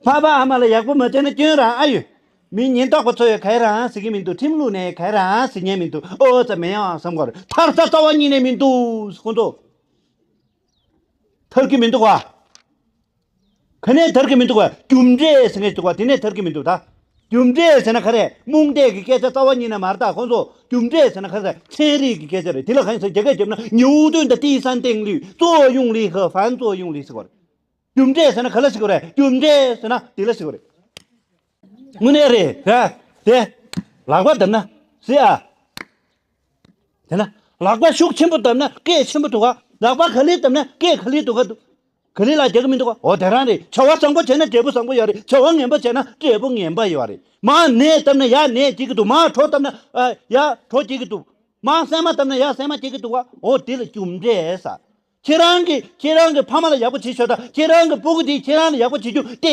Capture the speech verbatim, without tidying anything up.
ཕ་ཕ་ཨ་མ་ལ་ཡག་པོ་མ་བྱས་ན་སྐྱོན་རང་ཨ་ཡོད། མི་ཉེན་རྟོག་པ་ཚོ་ཡང་ག་རེ་རང་ཟེར་གྱི་མི་འདུག་ཁྲིམས་ལུགས་ནས་ག་རེ་རང་ཟེར་མཁན་མི་འདུག་ཨོ་ཙམ་མེད་ཡང་བསམ་གྱི་ཡོད་རེད། ཐར་ས་རྩ་བ་ཉིད་ནས་མི་འདུག་ཁོང་ཚོ། ཐར་གྱི་མི་འདུག་བ། ག་ནས་ཐར་གྱི་མི་འདུག་བ། རྒྱུ་འབྲས་ཟེར་མཁན་འདུག་བ། དེ་ནས་ཐར་གྱི་མི་འདུག་ད། རྒྱུ་འབྲས་ཟེར་ན་ག་རེ། རྨོངས་དད་ཀྱི་སྐད་ཆ་རྩ་བ་ཉིད་ནས་མ་རེད་ད་ཁོང་ཚོ། རྒྱུ་འབྲས་ཟེར་ན་ག་རེ། ཚན་རིག་གི་སྐད་ཆ་རེད། དེ་ལ་གང་ཟེར་རྒྱ་སྐད་བརྗོད་ན་牛顿的第三定律།作用力和反作用力ཟེར་བ་རེད། རྒྱུ་འབྲས་ཟེར་ན་ག་ལ་ཟེར་གྱི་རེད། རྒྱུ་འབྲས་ཟེར་ན་དེ་ལ་ཟེར་གྱི་རེད། དངོས་གནས་རེད་ར། དེ། ལག་པ་བརྡབ་ན། ཟེར་ཨ། དེ་ན། ལག་པ་ཤུགས་ཆེན་པོ་བརྡབ་ན་སྐད་ཆེན་པོ་འདུག་ག་ལག་པ་ག་ལེར་བརྡབ་ན་སྐད་ག་ལེར་འདུག་ག་འདུག་ག་ལེར་ལ་རྒྱག་གི་མི་འདུག་ག་འོ་དེ་རང་རེད། བྱ་བ་བཟང་པོ་བྱས་ན་འབྲས་བུ་བཟང་པོ་ཡོད་རེད། བྱ་བ་ངན་པ་བྱས་ན་འབྲས་བུ་ངན་པ་ཡོད་རེད། མར་ནས་བརྡབ་ན་ཡར་ནས་སྐྱེ་གི་འདུག་མར་གྲོ་བརྡབ་ན་ཨ་ཡར་གྲོ་སྐྱེ་གི་འདུག་མར་སྲན་མ་བརྡབ་ན་ཡར་སྲན་མ་སྐྱེ་གི་འདུག་ག་འོ་དེ་ལ་རྒྱུ་འབྲས་ཟེར། ཁྱེད་རང་གིས་ཁྱེད་རང་གི་ཕ་མ་ལ་ཡག་པོ་བྱེད་ཤོག་ད། ཁྱེད་རང་གི་སྤུ་གུ་དེས་ཁྱེད་རང་ལ་ཡག་པོ་བྱེད་རྒྱུ་སྟེ།